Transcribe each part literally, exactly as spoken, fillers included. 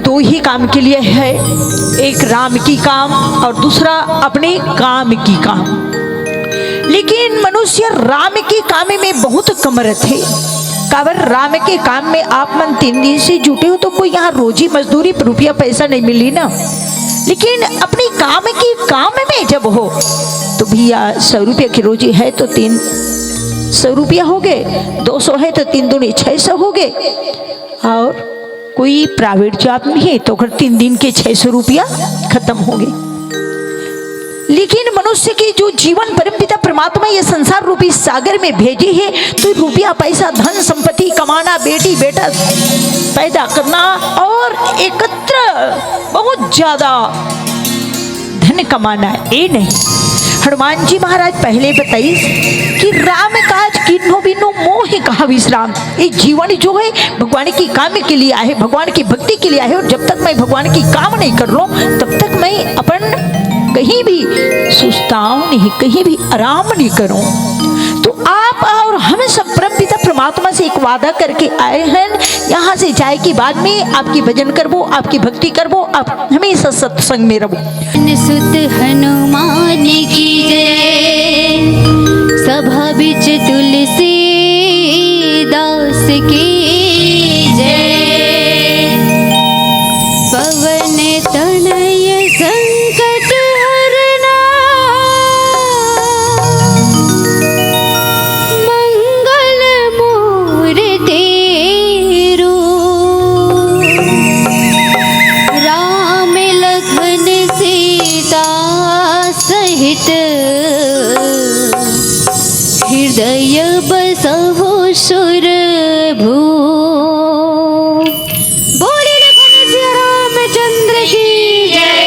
दो ही काम के लिए है, एक राम की काम और दूसरा अपने काम की काम। लेकिन मनुष्य राम के काम में बहुत कम रहते। काबर राम के काम में आप मन तीन दिन से जुटे हो तो कोई यहाँ रोजी मजदूरी रुपया पैसा नहीं मिली ना, लेकिन अपनी काम की काम में जब हो तो भैया सौ रुपया की रोजी है तो तीन सौ रुपया हो गए, दो सौ है तो तीन दूनी छः सौ हो गए। और कोई प्राइवेट जॉब नहीं है तो अगर तीन दिन के छह सौ रुपया खत्म हो गए। लेकिन मनुष्य के जो जीवन परमपिता परमात्मा ये संसार रूपी सागर में भेजे है तो रुपया पैसा धन संपत्ति कमाना, बेटी बेटा पैदा करना और एकत्र बहुत ज्यादा धन कमाना, ये नहीं। हनुमान जी महाराज पहले बताइस कि राम काज किन्हो बिनु मोहि कहा विश्राम। ये जीवन जो है भगवान की काम के लिए आहे, भगवान की भक्ति के लिए आहे, और जब तक मैं भगवान की काम नहीं कर लूँ तब तक मैं अपन कहीं भी सुस्ताव नहीं, कहीं भी आराम नहीं करूँ। तो आप और हम सब परमपिता परमात्मा से एक वादा करके आए हैं, यहाँ से जाए के बाद में आपकी भजन करबो, आपकी भक्ति करबो, आप हमेशा सत्संग में रहो। सुत हनुमान की जय, सभा बिच तुलसीदास की जय। पवन तनय संकट हरना, मंगल मूर्ति रूप। राम लखन सीता सहित, हृदय बसहु सुरभूप। बोलिए लखन सिया रामचंद्र की जय।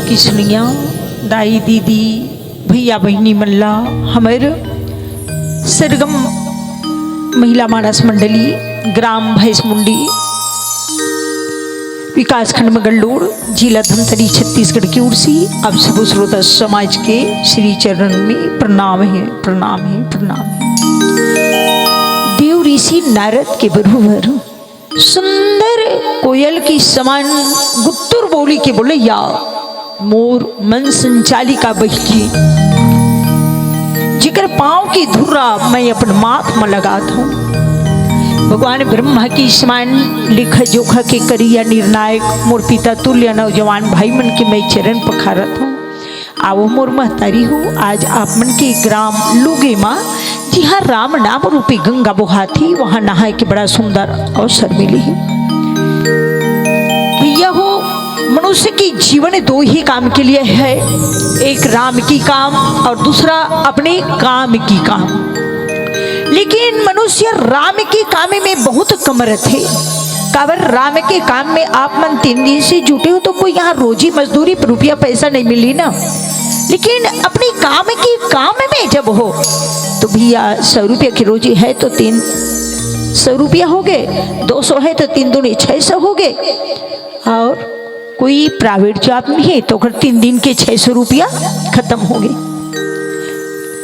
किसनिया, दाई दीदी, भैया बहिनी मन ला हमर सरगम महिला मानस मंडली, ग्राम भैंसमुंडी, विकासखंड मंगलडोड़, जिला धमतरी, छत्तीसगढ़ की ओर से आप सब श्रोता समाज के श्री चरण में प्रणाम है, प्रणाम है, प्रणाम है। देव ऋषि नारद के बरोबर सुंदर कोयल की समान गुत्तुर बोली के बोले, या मोर मन संचालिका बहिकी, जेकर पाँव की धुर्रा मैं अपन माथ म लगात हूँ। भगवान ब्रह्मा की समान लेखा जोखा के करिया निर्णायक मोर पिता तुल्य नौजवान भाई मन के मैं चरण पखारत हूँ। आवो मोर महतारी हो, आज आप मन के ग्राम लुगे मा, जिहाँ राम नाम रूपी गंगा बोहात ही, वहाँ नहाए के बड़ा सुंदर अवसर मिली है। भैया हो, मनुष्य की जीवन दो ही काम के लिए है, एक राम की काम और दूसरा अपने काम की काम। लेकिन मनुष्य राम के काम में बहुत कम रहते। काबर राम के काम में आप मन तीन दिन से जुटे हो, तो कोई यहाँ रोजी मजदूरी रुपया पैसा नहीं मिली ना। लेकिन अपने काम की काम में जब हो, तो भैया, सौ रुपया की रोजी है तो तीन सौ रुपया हो गए, दो सौ है तो तीन दूनी छः सौ हो गए। और कोई प्राइवेट जॉब में है तो अगर तीन दिन के छः सौ रुपया खत्म हो गए।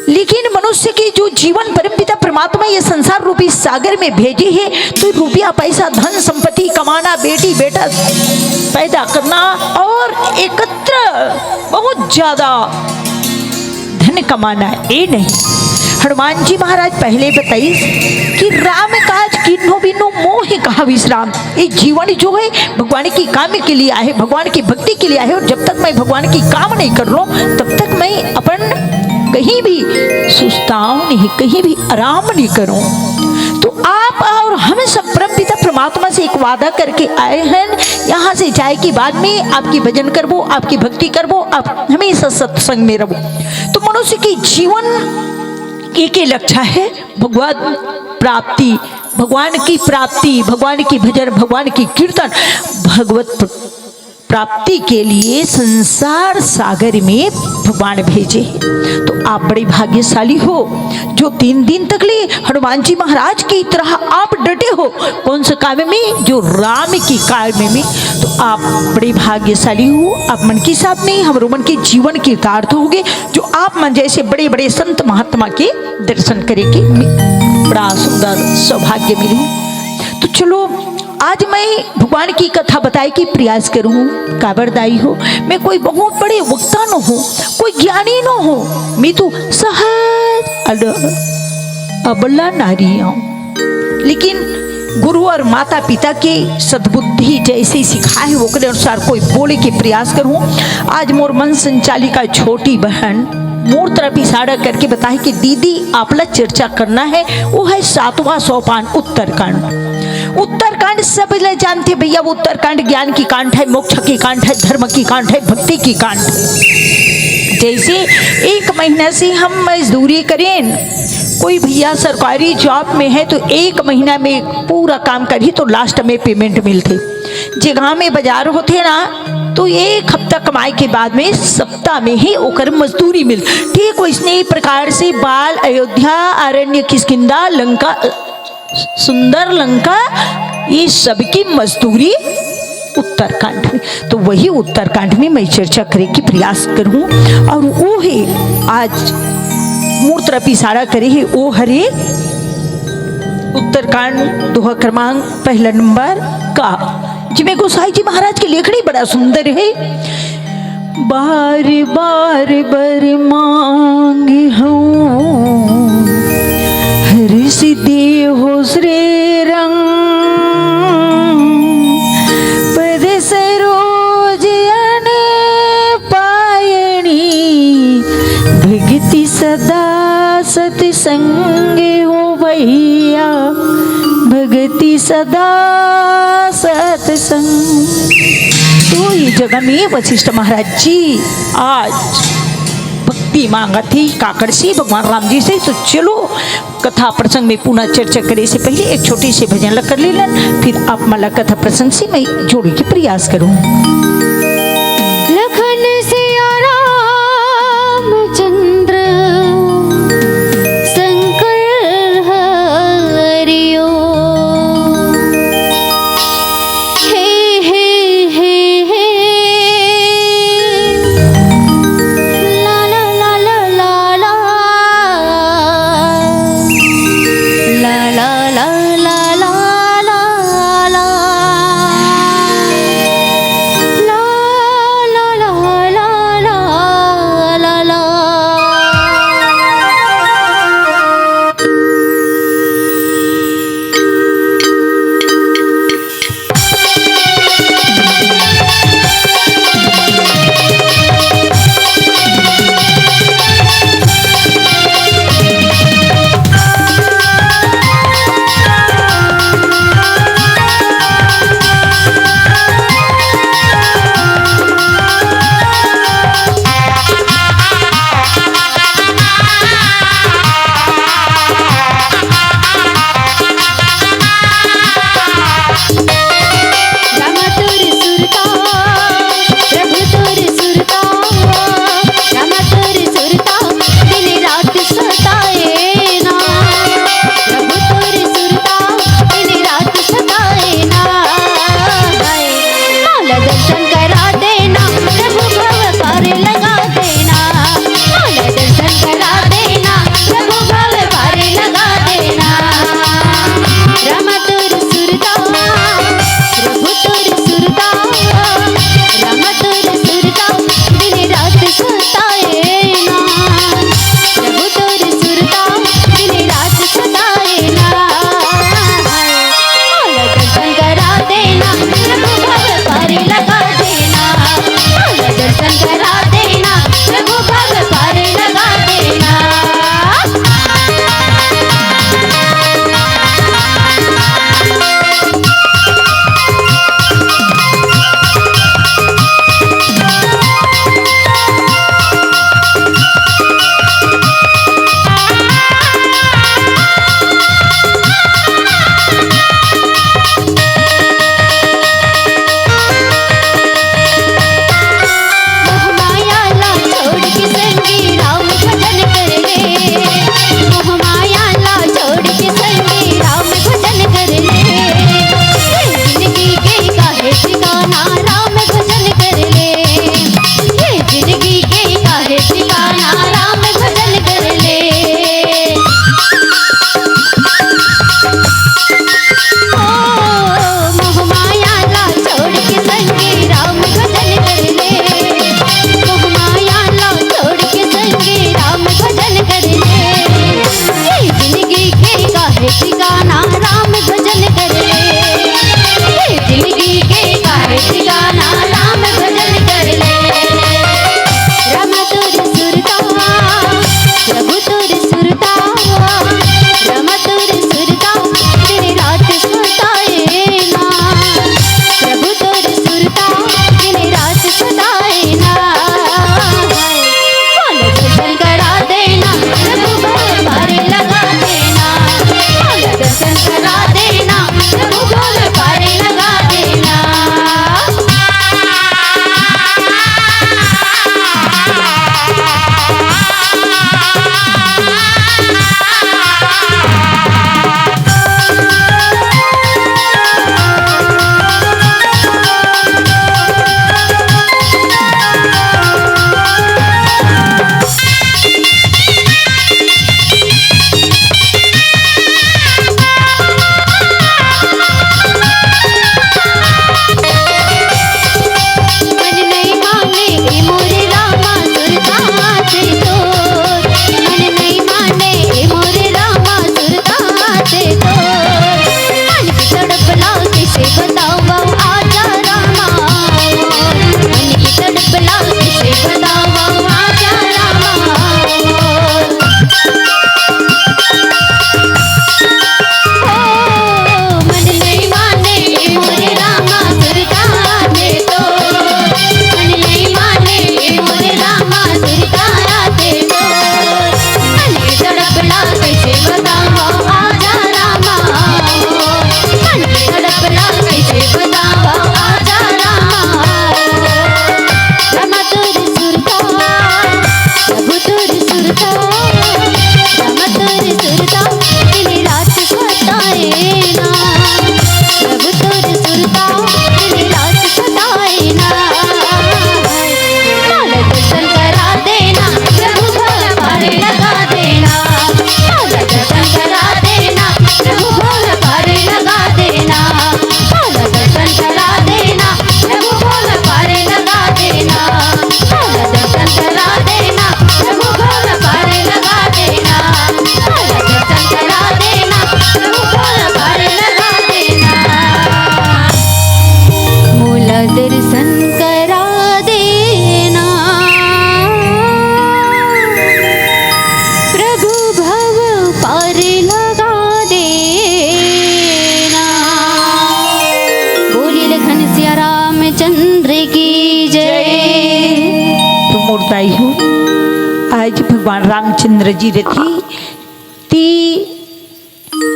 लेकिन मनुष्य की जो जीवन परमपिता परमात्मा ये संसार रूपी सागर में भेजे है, तो रुपया, पैसा, धन संपत्ति कमाना, बेटी बेटा पैदा करना और एकत्र बहुत ज्यादा धन कमाना, ये नहीं। हनुमान जी महाराज पहले बताइस कि राम काज कीन्हो बिनु मोहि कहा विश्राम। ये जीवन जो है भगवान की काम के लिए आहे, भगवान की भक्ति के लिए आहे, और जब तक मैं भगवान की काम नहीं कर लूँ, तब तक मैं अपन कहीं भी सुस्ताव नहीं, कहीं भी आराम नहीं करूँ। तो आप और हम सब परमपिता परमात्मा से एक वादा करके आए हैं, यहाँ से जाए के बाद में आपकी भजन करबो, आपकी भक्ति करबो, आप हमेशा सत्संग में रहो। तो मनुष्य की जीवन एक ही लक्ष्य है, भगवत प्राप्ति, भगवान की प्राप्ति, भगवान की भजन, भगवान की कीर्तन, भगवत प्राप्ति के लिए संसार सागर में भगवान भेजे। तो आप बड़े भाग्यशाली हो जो तीन दिन तक ले हनुमान जी महाराज की तरह आप डटे हो। कौन से काम में? जो राम की काम में। तो आप बड़े भाग्यशाली हो, आप मन के साथ में हमरो मन के जीवन कृतार्थ होगे, जो आप मन जैसे बड़े बड़े संत महात्मा के दर्शन करे के मि-, बड़ा सुंदर सौभाग्य मिली। तो चलो, आज मैं भगवान की कथा बताए के प्रयास करूँ। काबर दाई हो, मैं कोई बहुत बड़े वक्ता न हूँ, कोई ज्ञानी न हूँ, मैं तो सहज अड-, अबला नारी हूँ। लेकिन गुरु और माता पिता के सद्बुद्धि जैसे सिखाए, ओकरे अनुसार कोई बोले के प्रयास करूँ। आज मोर मन संचालिका छोटी बहन मोर तरफ इशारा करके बताए कि दीदी, आप ला चर्चा करना है, वो है सातवां सोपान, उत्तरकांड। उत्तरकांड सब ले जानते भैया, वो उत्तरकांड ज्ञान की कांड है, मोक्ष की कांड है, धर्म की कांड है, भक्ति की कांड है। जैसे एक महीना से हम मजदूरी करें, कोई भैया सरकारी जॉब में है तो एक महीना में पूरा काम करही तो लास्ट में पेमेंट मिलथे। जे गांव में बाजार होथे ना, तो एक हफ्ता कमाए के बाद में सप्ताह में ही ओकर मजदूरी मिल। ठीक वैसने प्रकार से बाल अयोध्या, आरण्य किष्किंधा, लंका, सुंदर लंका, ये सबकी मजदूरी उत्तरकांड में। तो वही उत्तरकांड में मैं चर्चा करे के प्रयास करूँ। और वो है आज मोर तरफ इशारा करे है, वो हरे उत्तरकांड दोहा क्रमांक पहला नंबर का, जिमे गोसाई जी महाराज की लेखनी बड़ा सुंदर है। बार बार बर मांग हूँ, हर्ष देहो श्री रंग, पद सरोज अन पायणी, भक्ति सदा सत्संग हो भैया, भक्ति सदा सत्संग। तो ये जगह में वशिष्ठ महाराज जी आज भक्ति मांगत ही काकर से, भगवान राम जी से। तो चलो, कथा प्रसंग में पुनः चर्चा करे से पहले एक छोटे से भजन ला कर लेलन, फिर आप मन ला कथा प्रसंग से मैं जोड़े के प्रयास करूँ। लखन आज भगवान रामचंद्र जी रथी ती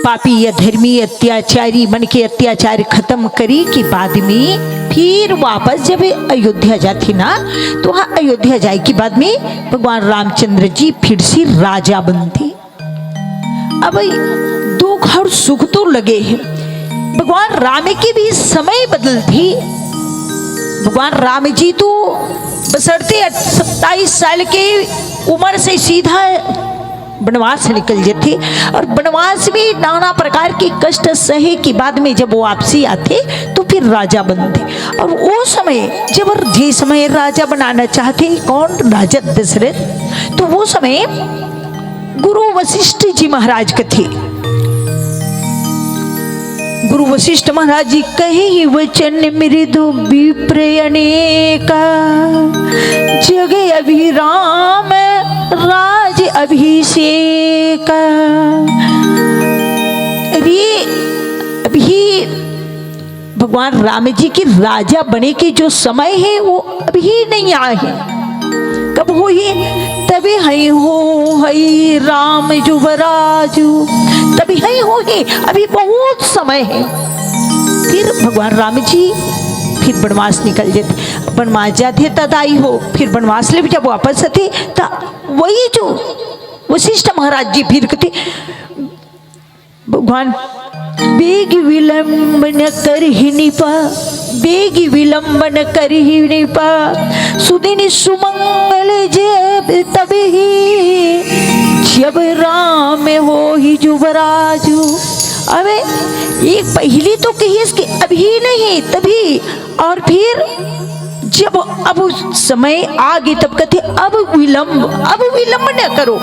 पापी, अधर्मी, अत्याचारी मन के अत्याचार खतम करे के बाद में फिर वापस जब अयोध्या जाथे ना, तो वहाँ अयोध्या जाए के बाद में भगवान रामचंद्र जी फिर से राजा बनथे। अब दुख और सुख तो लगे हे, भगवान राम के भी समय बदलथे। भगवान राम जी तो बसरते सत्ताईस साल के उम्र से सीधा बनवास निकल जथे और बनवास में नाना प्रकार के कष्ट सहे के बाद में जब वो वापसी आथे तो फिर राजा बनथे। और वो समय जब, जे समय राजा बनाना चाहथे कौन, राजा दशरथ, तो वो समय गुरु वशिष्ठ जी महाराज कथे, गुरु वशिष्ठ महाराज जी कहे ही वचन मृदु विप्र अनेका, जग अभिराम राज अभिषेक। अरे, अभी भगवान राम जी के राजा बने के जो समय हे वो अभी नहीं आए हे। कब होही? तभी हई हो हई राम जुवराजू, तभी हई होही, अभी बहुत समय हे। फिर भगवान राम जी फिर बनवास निकल जथे, बनवास जाथे तदाई हो, फिर बनवास ले जब वापस आथे त वही जो वशिष्ठ महाराज जी फिर कथे, भगवान, बेग विलंब न करहि नृपा, बेग विलंब न करहि नृपा, सुदिन सुमंगल जब तबहि, जब राम होहि जुवराजु। अबे, एक पहली तो कहिस कि अभी नहीं, तभी, और फिर जब अब समय आगे तब कथे, अब विलंब, अब विलंब न करो,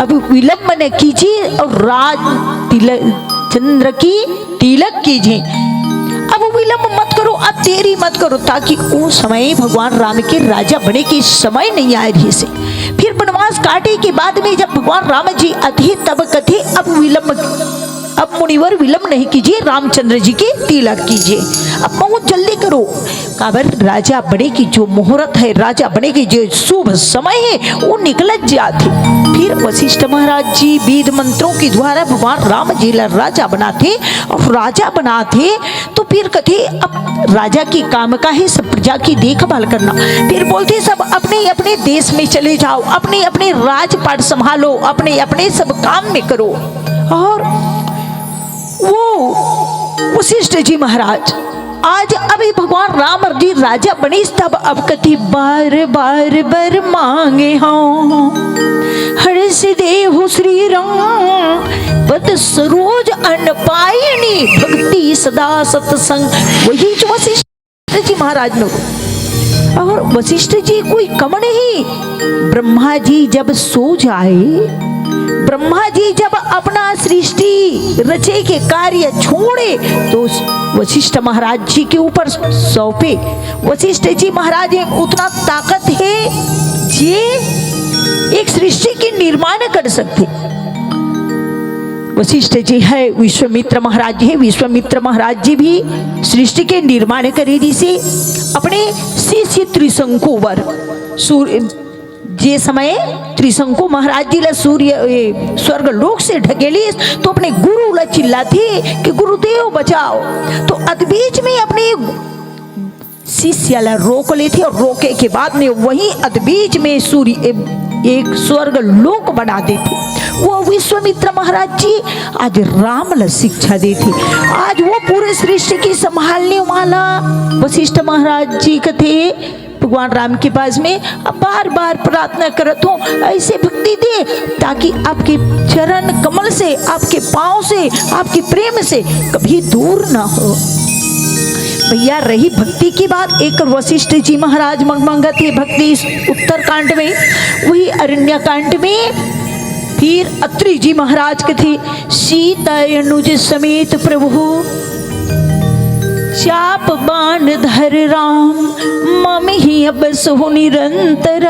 अब विलंब न कीजिए और राज तिलक, चंद्र की तिलक कीजिए। अब विलंब मत करो, अब देरी मत करो, ताकि वो समय भगवान राम के राजा बने के समय नहीं आए रहिसे। फिर बनवास काटे के बाद में जब भगवान राम जी आथे तब कथे, अब विलंब, अब मुनिवर विलंब नहीं कीजिए, रामचंद्र जी के तिलक कीजिए, अब बहुत जल्दी करो। काबर राजा बने की जो मुहूर्त हे, राजा बने की जो शुभ समय हे, वो निकलत जाथे। फिर वशिष्ठ महाराज जी वेद मंत्रों के द्वारा भगवान राम जी ला राजा बनाथे, और राजा बनाथे तो फिर कथे, अब राजा की काम का हे सब प्रजा की देखभाल करना। फिर बोलथे, सब अपने अपने देश में चले जाओ, अपने अपने राजपाट संभालो, अपने अपने सब काम में करो। और वो वशिष्ठ जी महाराज, आज अभी भगवान राम जी राजा बनिस तब अब कथे, बार बार बर मांगे हौं, हर्ष देहु श्री राम, पद सरोज अनपायनी, भक्ति सदा सत्संग। वही जो वशिष्ठ जी महाराज में। और वशिष्ठ जी कोई कम नहीं, ब्रह्मा जी जब सो जाए, ब्रह्मा जी जब अपना सृष्टि रचे के कार्य छोड़े तो वशिष्ठ महाराज जी के ऊपर सौंपे। वशिष्ठ जी महाराज में उतना ताकत हे जे एक सृष्टि के निर्माण कर सकथे। वशिष्ठ जी हे, विश्वामित्र महाराज जी हे, विश्वामित्र महाराज जी भी सृष्टि के निर्माण करे रिहिसे अपने शिष्य त्रिशंकु बर। सूर्य, जे समय त्रिशंकु महाराज जी ला सूर्य, ए, स्वर्ग लोक से ढकेलिस तो अपने गुरु ला चिल्लाथे कि गुरुदेव बचाओ, तो अदबीच में अपने शिष्य ला रोक लेथे और रोके के बाद में वही अदबीच में सूर्य, ए, एक स्वर्ग लोक बना देथे। वो विश्वामित्र महाराज जी आज राम ला शिक्षा देथे। आज वो पूरे सृष्टि की संभालने वाला वशिष्ठ महाराज जी कथे भगवान राम के पास में, अब बार बार प्रार्थना करत हूँ, ऐसे भक्ति दे ताकि आपके चरण कमल से, आपके पाँव से, आपके प्रेम से कभी दूर ना हो। भैया, रही भक्ति की बात, एक वशिष्ठ जी महाराज मंग-, मंगत हे भक्ति इस उत्तरकांड में, वही अरण्यकांड में फिर अत्रि जी महाराज कथे, सीता अनुज समेत प्रभु चाप बाण धर राम, मम ही अब सुहु निरंतर,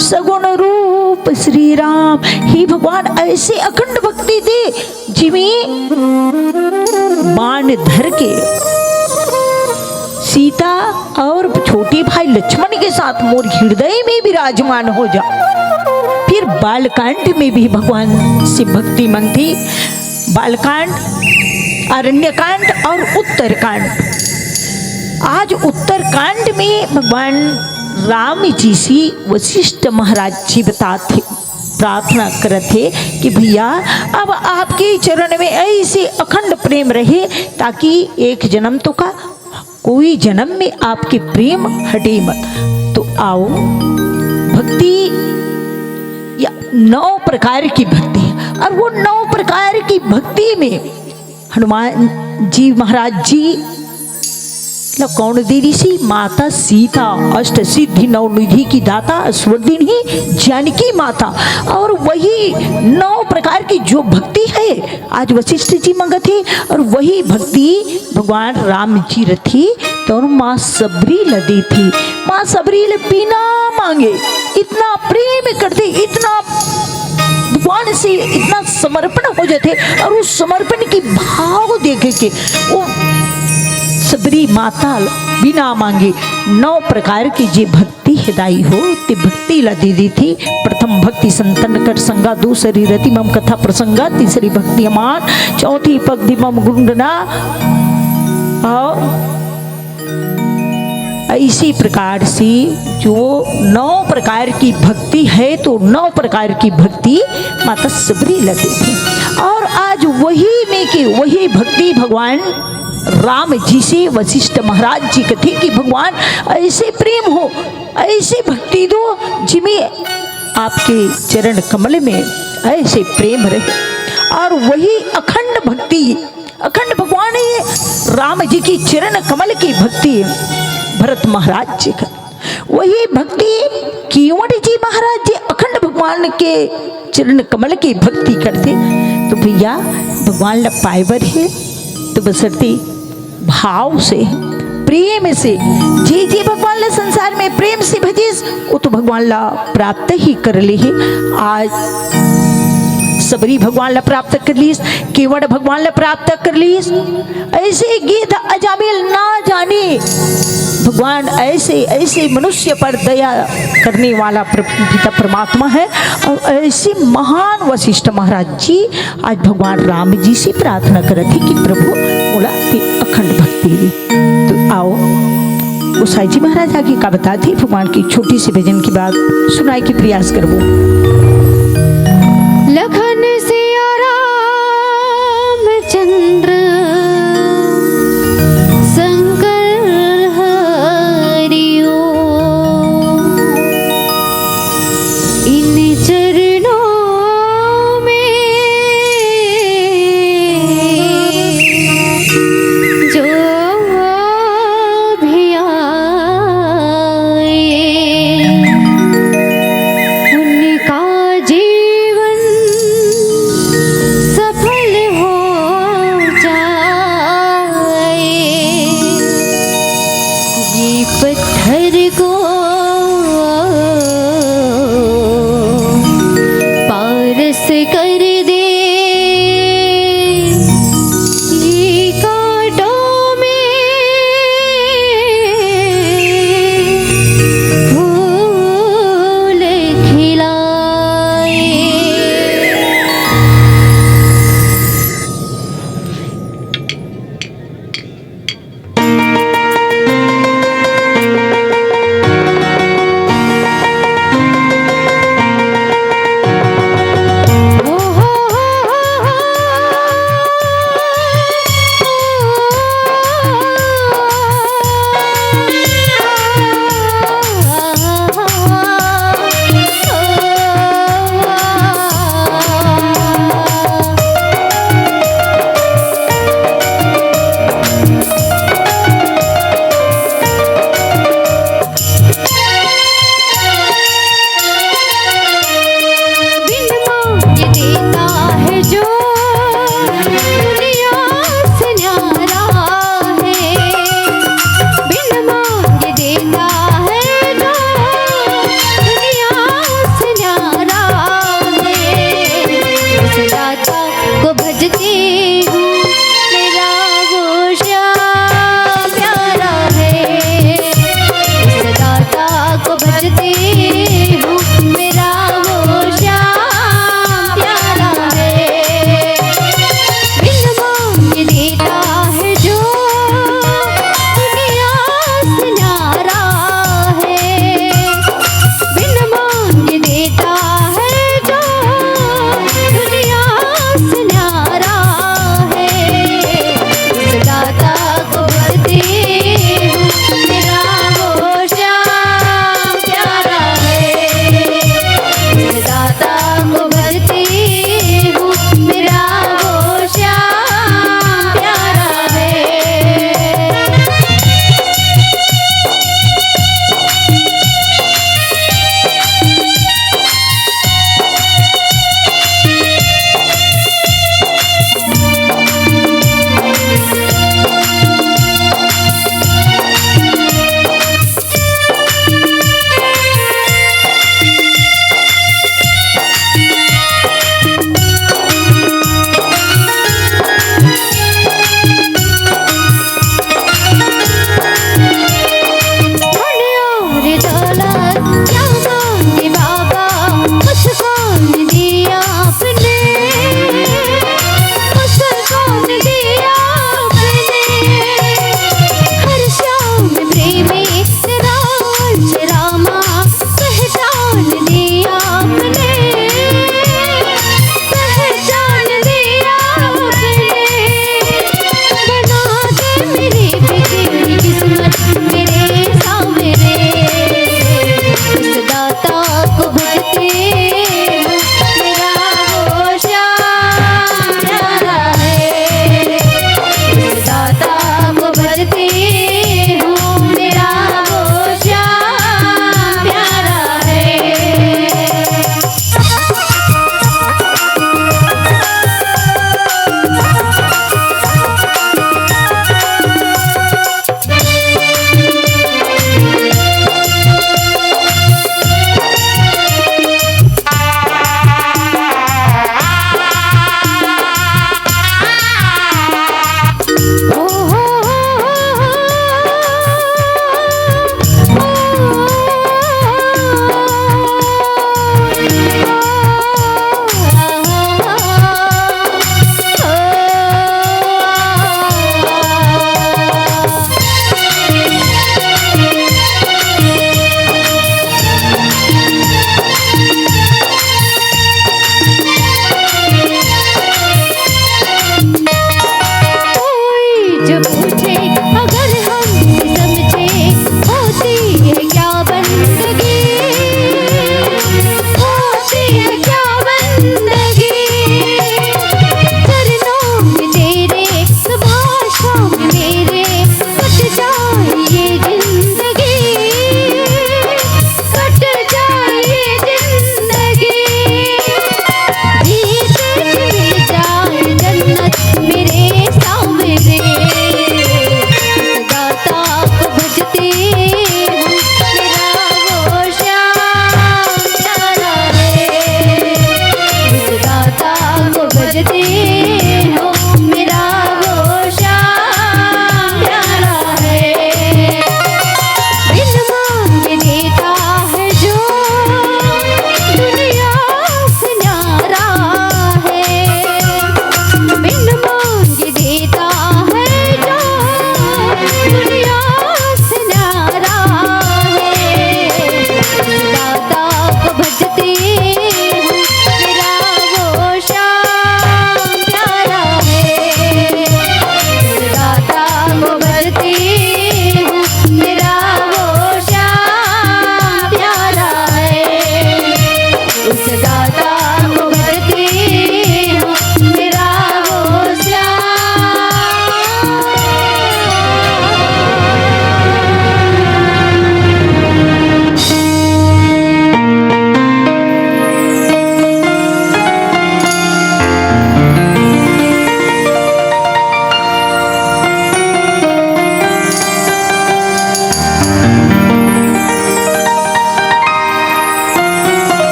सगुण रूप श्री राम। हे भगवान, ऐसे अखंड भक्ति दे जिमें बाण धर के सीता और छोटे भाई लक्ष्मण के साथ मोर हृदय में विराजमान हो जा। फिर बालकांड में भी भगवान से भक्ति मांगथे। बालकांड, अरण्यकांड और उत्तरकांड। आज उत्तरकांड में भगवान राम जी से वशिष्ठ महाराज जी बताथे, प्रार्थना करत हे कि भैया, अब आपके चरण में ऐसे अखंड प्रेम रहे, ताकि एक जन्म तो का कोई जन्म में आपके प्रेम हटे मत। तो आओ, भक्ति या नौ प्रकार की भक्ति है, और वो नौ प्रकार की भक्ति में हनुमान जी महाराज जी ला कौन दे रही सी? माता सीता, अष्ट सिद्धि नौ निधि की दाता, स्वर्दिनी जानकी माता। और वही नौ प्रकार की जो भक्ति है, आज वशिष्ठ जी मंगत हे, और वही भक्ति भगवान राम जी रथी तो माँ सबरी ल देथे। माँ सबरी ल बिना मांगे इतना प्रेम करथे, इतना भगवान से इतना समर्पण हो जाथे, और उस समर्पण की भाव देख के वो सबरी माता ल बिना मांगे नौ प्रकार की जे भक्ति हे दाई हो, ते भक्ति ला दे देथे। प्रथम भक्ति संतन कर संगा, दूसरी रति मम कथा प्रसंगा, तीसरी भक्ति अमान, चौथी भक्ति मम गुंडना। और इसी प्रकार से जो नौ प्रकार की भक्ति है, तो नौ प्रकार की भक्ति माता सबरी ला देथे। और आज वही में के वही भक्ति भगवान राम जी से वशिष्ठ महाराज जी कथे कि भगवान, ऐसे प्रेम हो, ऐसी भक्ति दो, जिमें आपके चरण कमल में ऐसे प्रेम रहे। और वही अखंड भक्ति, अखंड भगवान ये राम जी की चरण कमल की भक्ति, भरत महाराज जी का वही भक्ति, केवट जी महाराज जी अखंड भगवान के चरण कमल की भक्ति करथे। तो भैया, भगवान ला पाए बर हे तो बसरती भाव से, प्रेम से, जे जे भगवान ला संसार में प्रेम से भजिस, वो तो भगवान ला प्राप्त ही कर लेहे। आज सबरी भगवान ला प्राप्त कर लीस, केवट भगवान ला प्राप्त कर लीस। ऐसे गिद्ध अजामिल ना जाने, भगवान ऐसे ऐसे मनुष्य पर दया करने वाला प्र-, पिता परमात्मा है। और ऐसे महान वशिष्ठ महाराज जी आज भगवान राम जी से प्रार्थना करत हे कि प्रभु, मोला ते अखंड भक्ति दे। तो आओ, गोसाई जी महाराज आगे का बताथे, भगवान की छोटी सी भजन की बात सुनाए के प्रयास करबो। लखन सिया रामचंद्र शंकर हरिओ, इन चरणों में जो भी आए, उनका जीवन सफल हो जाए। ये पत्थर को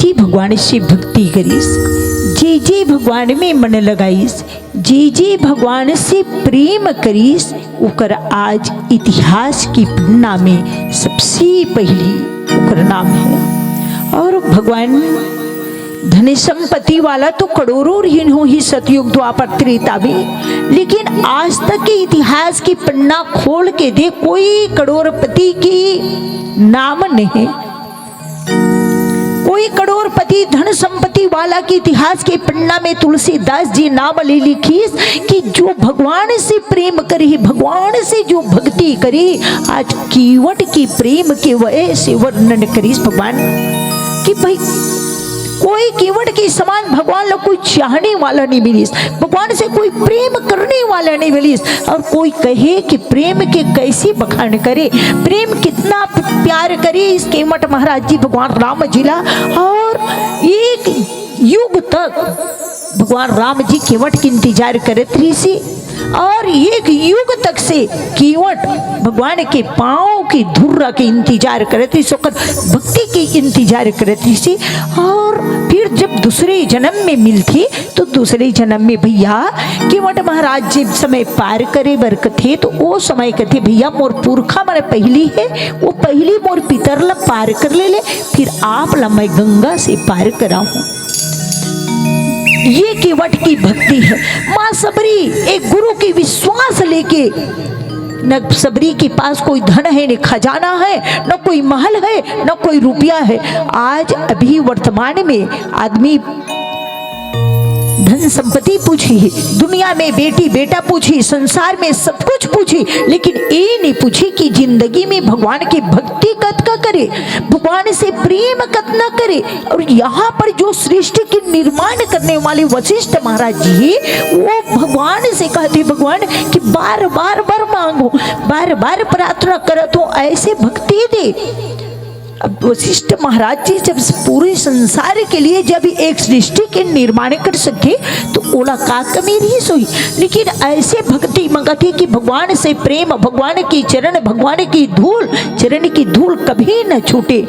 जे भगवान से भक्ति करिस, जे जे भगवान में मन लगाइस, जे जे भगवान से प्रेम करिस, ओकर आज इतिहास की पन्ना में सबसे पहली ओकर नाम है। और भगवान धन संपत्ति वाला तो करोड़ों ऋण हो ही सतयुग द्वापर त्रेता में, लेकिन आज तक के इतिहास की पन्ना खोल के दे, कोई करोड़पति की नाम नहीं, कोई करोड़पति धन संपत्ति वाला के इतिहास के पन्ना में तुलसीदास जी नाम ले लिखिस कि जो भगवान से प्रेम करी, भगवान से जो भक्ति करी, आज केवट के प्रेम के वह से वर्णन करिस भगवान कि भाई कोई केवट के समान भगवान ला कोई चाहने वाला नहीं मिलिस, भगवान से कोई प्रेम करने वाला नहीं मिलिस। और कोई कहे कि प्रेम के कैसे बखान करे, प्रेम कितना प-, प्यार करे इस केवट महाराज जी भगवान राम जी ला। और एक युग तक भगवान राम जी केवट के इंतजार करत रहिसी और एक युग तक से केवट भगवान के पाँव की धुर्रा के इंतजार करत रहिसी, ओकर भक्ति के इंतजार करत रहिसी। और फिर जब दूसरे जन्म में मिलथे तो दूसरे जन्म में भैया केवट महाराज जी समय पार करे बर कथे तो ओ समय कथे, भैया मोर पुरखा मन पहली हे, वो पहली मोर पितर ला पार कर ले ले, फिर आप ला मैं गंगा से पार कराहूँ। ये केवट की भक्ति है। माँ सबरी एक गुरु की विश्वास लेके, न सबरी के पास कोई धन है, न खजाना है, न कोई महल है, न कोई रुपया है। आज अभी वर्तमान में आदमी धन संपत्ति पूछी, दुनिया में बेटी बेटा पूछी, संसार में सब कुछ पूछी, लेकिन ये नहीं पूछी कि जिंदगी में भगवान की भक्ति कतका करे, भगवान से प्रेम कतना करे। और यहाँ पर जो सृष्टि की निर्माण करने वाले वशिष्ठ महाराज जी, वो भगवान से कहते, भगवान कि बार बार वर मांगो, बार बार प्रार्थना करो तो ऐसे भक्ति दे। अब वशिष्ठ महाराज जी जब पूरे संसार के लिए जब एक सृष्टि के निर्माण कर सके तो ओला का कमी रहिस होही। लेकिन ऐसे भक्ति मंगत हे कि भगवान से प्रेम, भगवान की चरण, भगवान की धूल, चरण की धूल कभी न छूटे।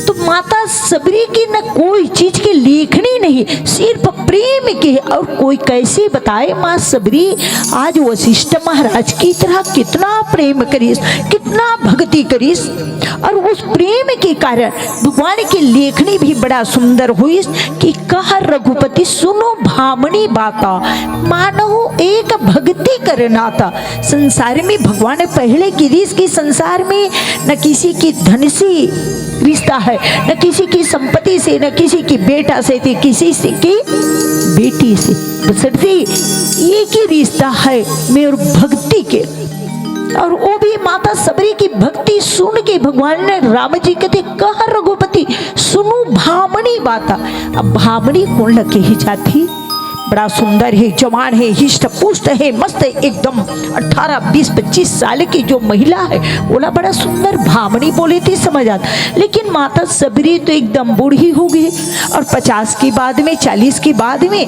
तो माता सबरी की न कोई चीज की लेखनी नहीं, सिर्फ प्रेम के। और कोई कैसे बताए माँ सबरी आज वशिष्ठ महाराज की तरह कितना प्रेम करिस, कितना भक्ति करिस। और उस प्रेम के कारण भगवान की लेखनी भी बड़ा सुंदर हुई कि कह रघुपति सुनो भामनी बाता, मानहु एक भक्ति करनाता। संसार में भगवान पहले की रीस की संसार में न किसी की धन से रिश्ता है, न किसी की संपत्ति से, न किसी की बेटा से, थी किसी से की बेटी से, बसरती एक ही रिश्ता है मेरे भक्ति के। और वो भी माता सबरी की भक्ति सुन के भगवान ने राम जी कहते, कह रघुपति सुनो भामनी बाता। अब भामनी कौन लगे ही जाती? बड़ा सुंदर है, जवान है, हिष्ट पुष्ट है, मस्त है एकदम। अठारह, बीस, पच्चीस साल की जो महिला है, ओला बड़ा सुंदर भामनी बोले थी, समझ आत। लेकिन माता सबरी तो एकदम बूढ़ी हो गई। और पचास के बाद में, चालीस के बाद में,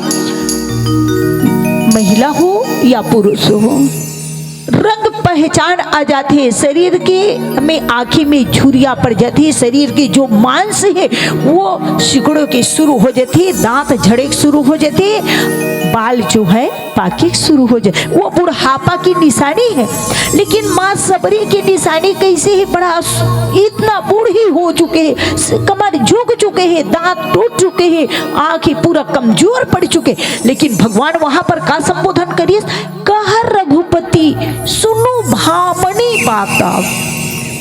महिला हो या पुरुष हो, रंग पहचान आ जाथे, शरीर के में आँखी में झुरिया पड़ जाथे, शरीर के जो मांस है वो सिकुड़ो के शुरू हो जाथे, दांत झड़े के शुरू हो जाथे, बाल जो है पाके के शुरू हो जाए, वो बुढ़ापा की निशानी है। लेकिन माँ सबरी की निशानी कैसे है? बड़ा सु-, इतना बूढ़ी हो चुके है, स-, कमर झुक चुके है, दांत टूट चुके हैं, आँखें पूरा कमजोर पड़ चुके, लेकिन भगवान वहां पर का संबोधन करिए? कह रघुपति सुनो भामनी बाता,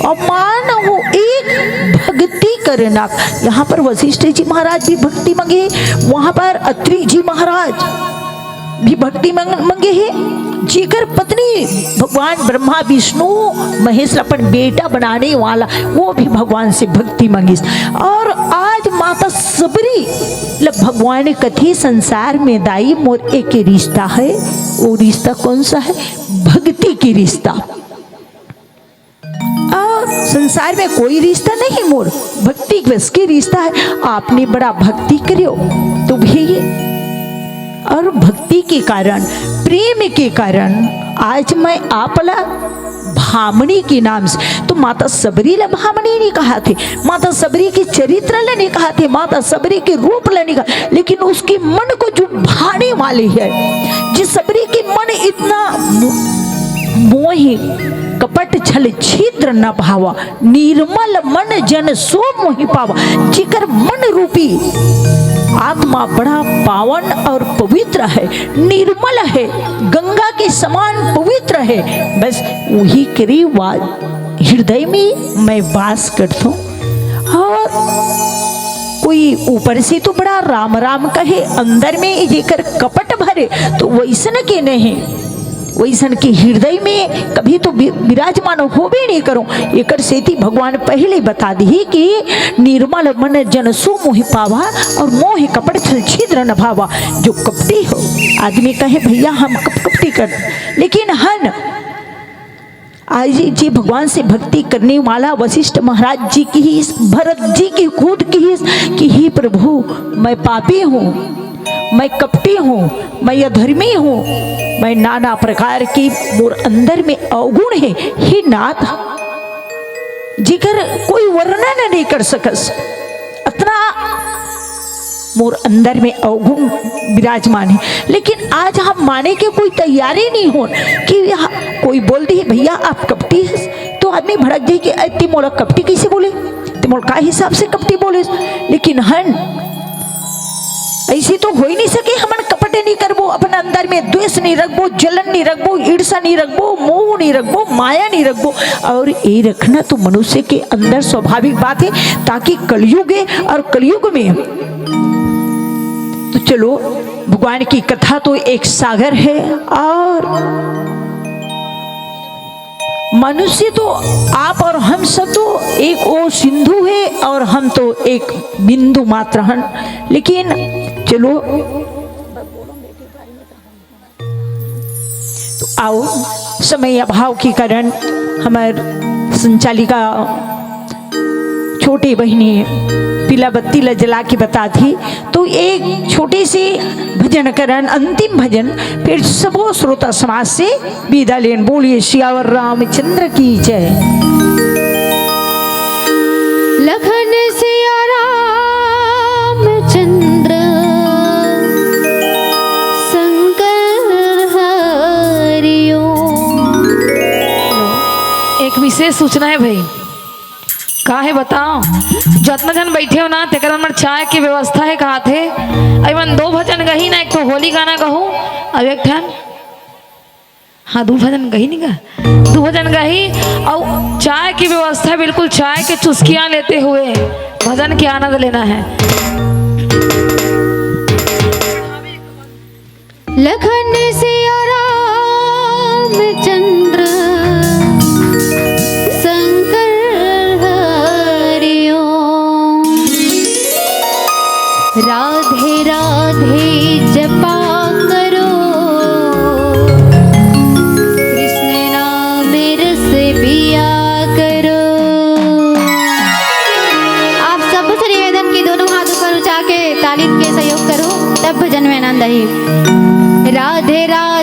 अउ मानहु एक भक्ति करनाथ। यहाँ पर वशिष्ठ जी महाराज भी भक्ति मांगे, वहां पर अत्रि जी महाराज भी भक्ति मंग-, मंगे हे। जेकर पत्नी भगवान ब्रह्मा विष्णु महेश अपन बेटा बनाने वाला, वो भी भगवान से भक्ति मंगिस। और आज माता सबरी ल भगवान कथे संसार में दाई मोर एक रिश्ता है। वो रिश्ता कौन सा है? भक्ति की रिश्ता। और संसार में कोई रिश्ता नहीं मोर, भक्ति बस की रिश्ता है। आपने बड़ा भक्ति करियो तो भी, और भक्ति के कारण, प्रेम के कारण आज मैं आपला भामनी के नाम से। तो माता सबरी ला भामनी नहीं कहाथे, माता सबरी के चरित्र ला नहीं कहाथे, माता सबरी के रूप ला नहीं कहा, लेकिन उसके मन को जो भाने वाली है, जिस सबरी के मन इतना मो-, मोही कपट छल छिद्र न भावा, निर्मल मन जन सो मोहि पावा। जेकर मन रूपी आत्मा बड़ा पावन और पवित्र है, निर्मल है, गंगा के समान पवित्र है, बस वही करी वा-, हृदय में मैं वास करथों। और कोई ऊपर से तो बड़ा राम राम कहे, अंदर में जेकर कपट भरे, तो वैसन के नहीं, वैसन के हृदय में कभी तो वि-, विराजमान होबे नहीं करो। एकर सेती भगवान पहले बता दी कि निर्मल मन जन सो मोहि पावा और मोहि कपट छल छिद्र न भावा। जो कपटी हो, आदमी कहे, "भैया, हम कप-, कपटी कर," लेकिन हन आज जी भगवान से भक्ति करने वाला वशिष्ठ महाराज जी की ही, भरत जी की खुद की ही कि हे प्रभु, मैं पापी हूँ, मैं कपटी हूँ, मैं अधर्मी हूँ, मैं नाना प्रकार की मोर अंदर में अवगुण है, हे नाथ, जेकर कोई वर्णन नहीं कर सकस। अतना मोर अंदर में अवगुण विराजमान है, लेकिन आज हम माने के कोई तैयारी नहीं हो कि कोई बोल दी, "भैया, आप कपटी हस," तो आदमी भड़क जाए कि, "अरे, ते मोला कपटी कैसे बोले? ते मोला का हिसाब से कपटी बोले?" लेकिन हन, ऐसी तो हो ही नहीं सके, हमन कपट नहीं करबो, अपन अंदर में द्वेष नहीं रखबो, जलन नहीं रखबो, ईर्षा नहीं रखबो, मोह नहीं रखबो, माया नहीं रखबो। और ये रखना तो मनुष्य के अंदर स्वाभाविक बात है, ताकि कलयुग है, और कलयुग में तो चलो, भगवान की कथा तो एक सागर है और मनुष्य तो आप और हम सब तो एक वो सिंधु है और हम तो एक बिंदु मात्र हन। लेकिन चलो, तो आओ, समय अभाव के कारण हमर संचालिका छोटी बहिनी पीला बत्ती ला जला के बताथे, तो एक छोटे से भजन करन, अंतिम भजन, फिर सबो श्रोता समाज से विदा लेन। बोलिए सियावर रामचंद्र की जय। लखन सिया रामचंद्र शंकर हरिओम। एक विशेष सूचना है भाई, का है बताओ, जतना जन बैठे हो ना, तेकर मन चाय के व्यवस्था है कहाथे। अई मन दो भजन गही ना, एक तो होली गाना गहू, अब एक ठन, हाँ, दो भजन गही नहीं गा, दो भजन गही, और चाय की व्यवस्था है, बिल्कुल चाय के चुस्कियां लेते हुए भजन के आनंद लेना है। लखन सिया रामचंद्र शंकर हरिओम। राधे राधे जपा करो, कृष्ण नाम रस पिया करो। आप सबसे निवेदन कि दोनों हाथ ऊपर उठा के ताली के सहयोग करो, तब भजन में आनंद आही। राधे राधे।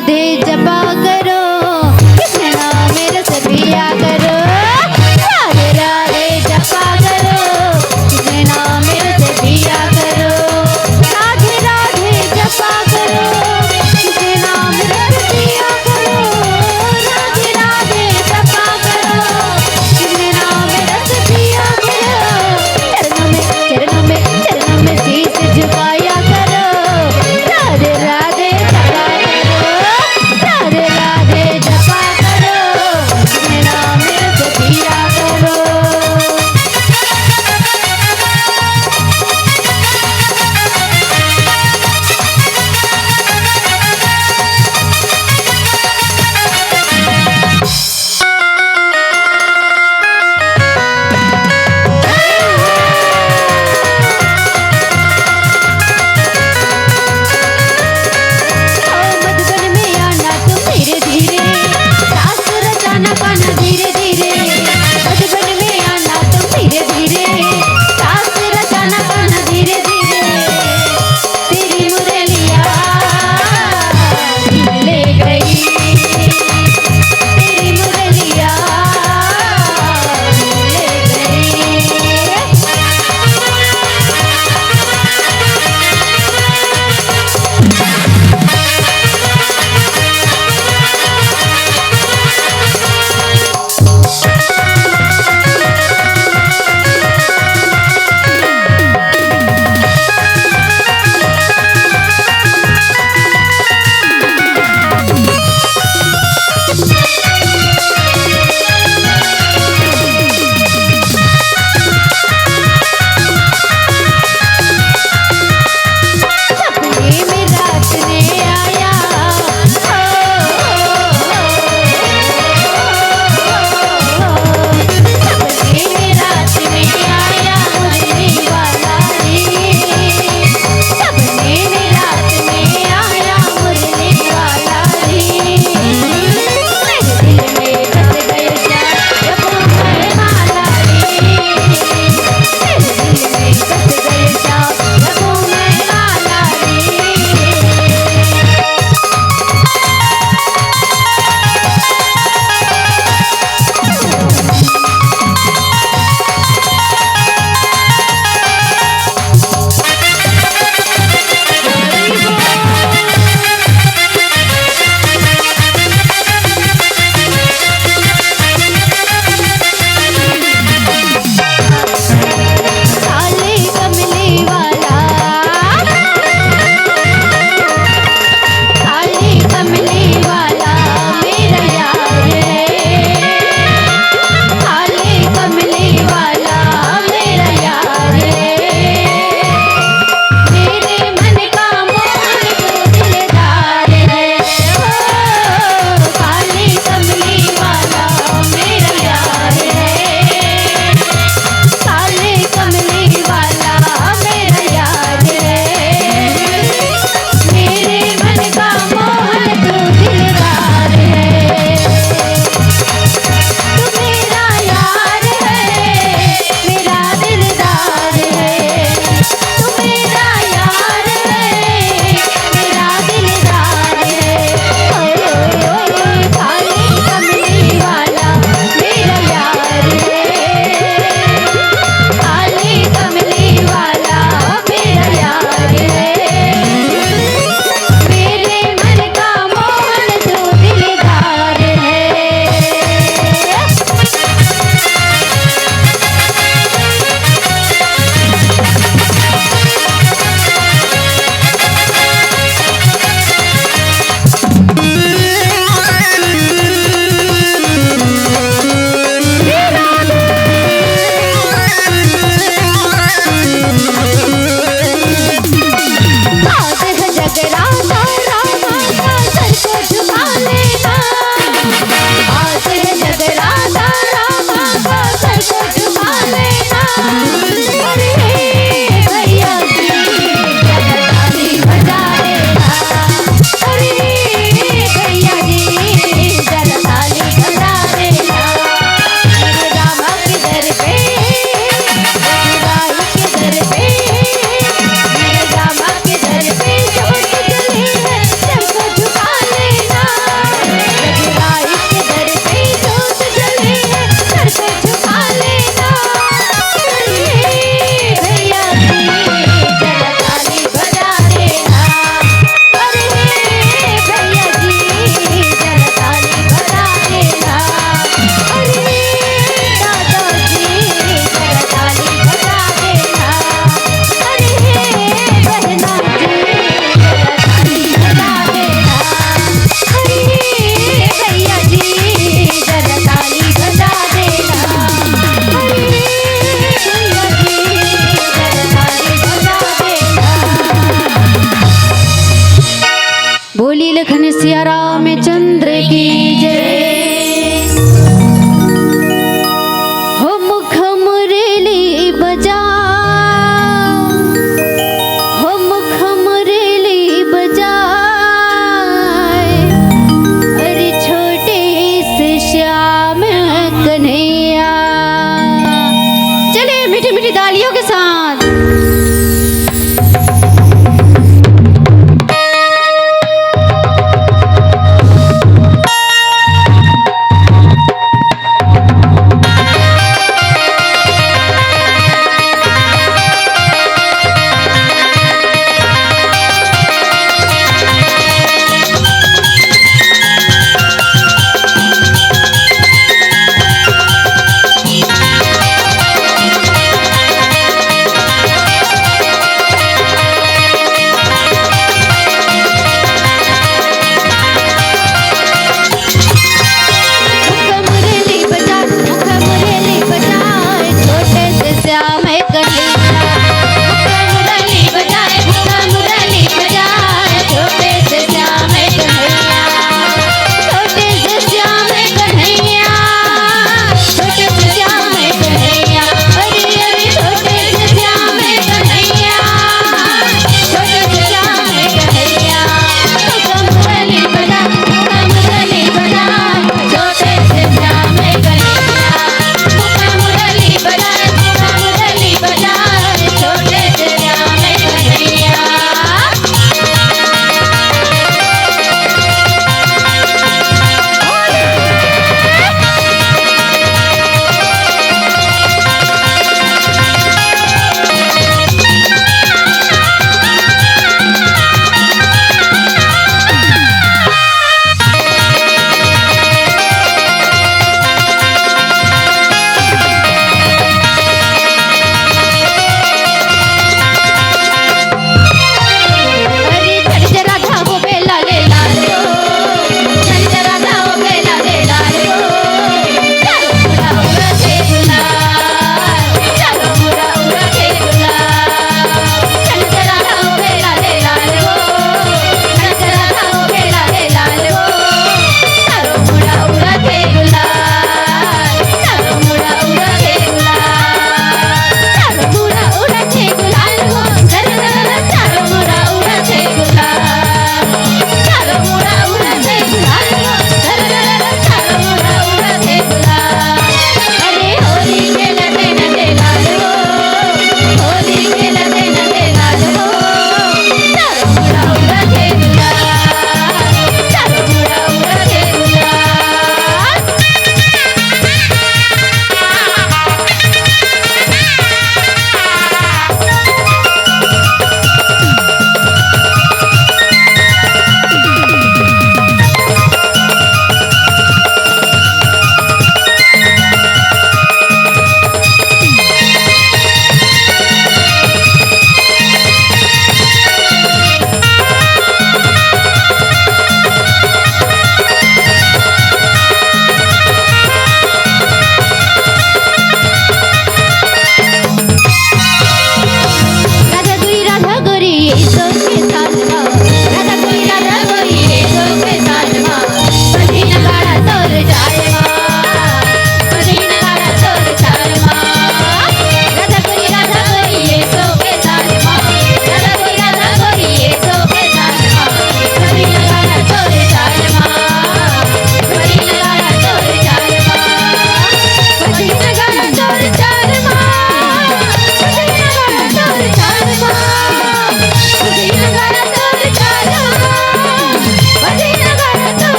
तालियों के साथ।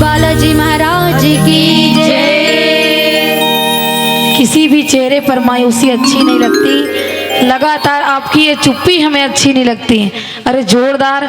बालाजी महाराज की जय। किसी भी चेहरे पर मायूसी अच्छी नहीं लगती। लगातार आपकी ये चुप्पी हमें अच्छी नहीं लगती। अरे जोरदार।